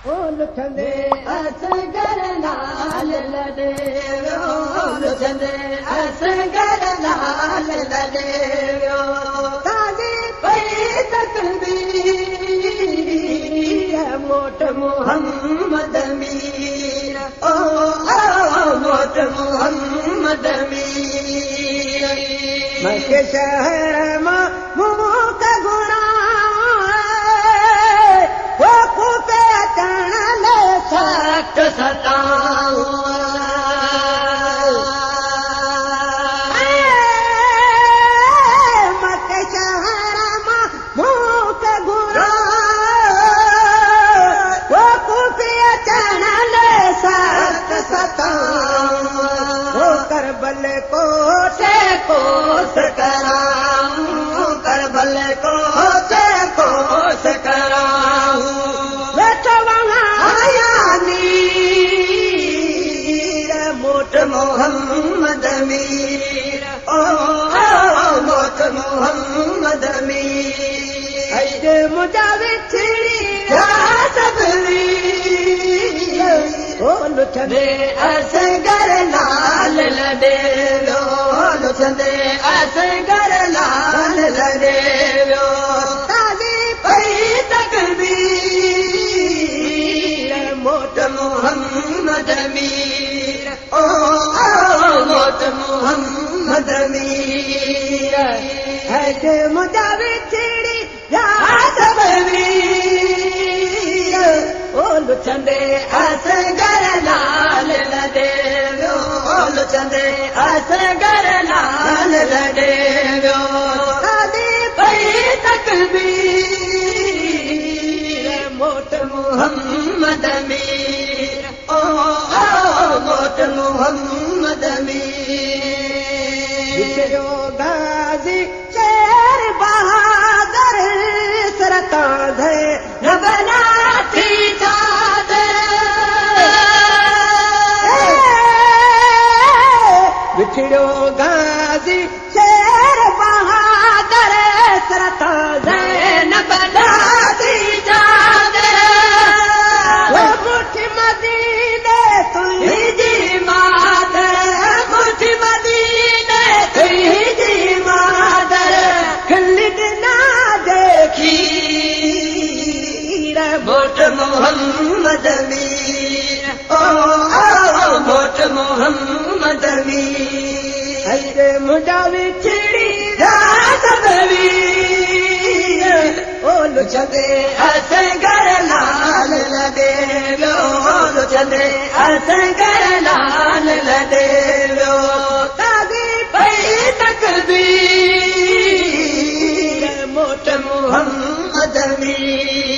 او لڇندي اصغر لال لڏي ويو، لڇندي اصغر لال لڏي ويو. تازي پئي تڪبير، موٽ محمد مير، او موٽ محمد مير. مڪي شهر مان مون گهران، ڪوفي اچڻ لاءِ سخت ستائون. مڪي شهر مان مون گهران، ڪوفي اچڻ لاءِ سخت ستائون. ڪربل ڪوٽ ڪوس ڪرائون، ڪربل ڪوٽ ڪوس ڪرائون. ويٺو آيا نير، موٽ محمد مير، او موٽ محمد مير. اڄ منهنجا وڇڙي ويا سڀ وير، او لڇندي اصغر لال لڏي ويو، لڇندي اصغر لال لڏي ويو. تازي پئي تڪبير، موٽ محمد مير، او موٽ محمد مير. اڄ منهنجا وڇڙي ويا سڀ وير، او لڇندي اصغر لال لڏي ويو، لڇندي اصغر لال لڏي ويو. تازي پئي تڪبير، موٽ محمد مير، او موٽ محمد مير. وڇڙيو غازي شير بهادر، سرتان زينب لاٿي چادر. وڇڙيو غازي شير بهادر، سرتان زينب لاٿي چادر. مٺ مديني تنهنجي مادر، مٺ مديني تنهنجي مادر، کلي ڏنا جي کير. موٽ محمد مير، او موٽ محمد مير. اڄ منهنجا وڇڙي ويا سڀ وير، او لڇندي اصغر لال لڏي ويو، لڇندي اصغر لال لڏي ويو. تازي پئي تڪبير، موٽ محمد مير.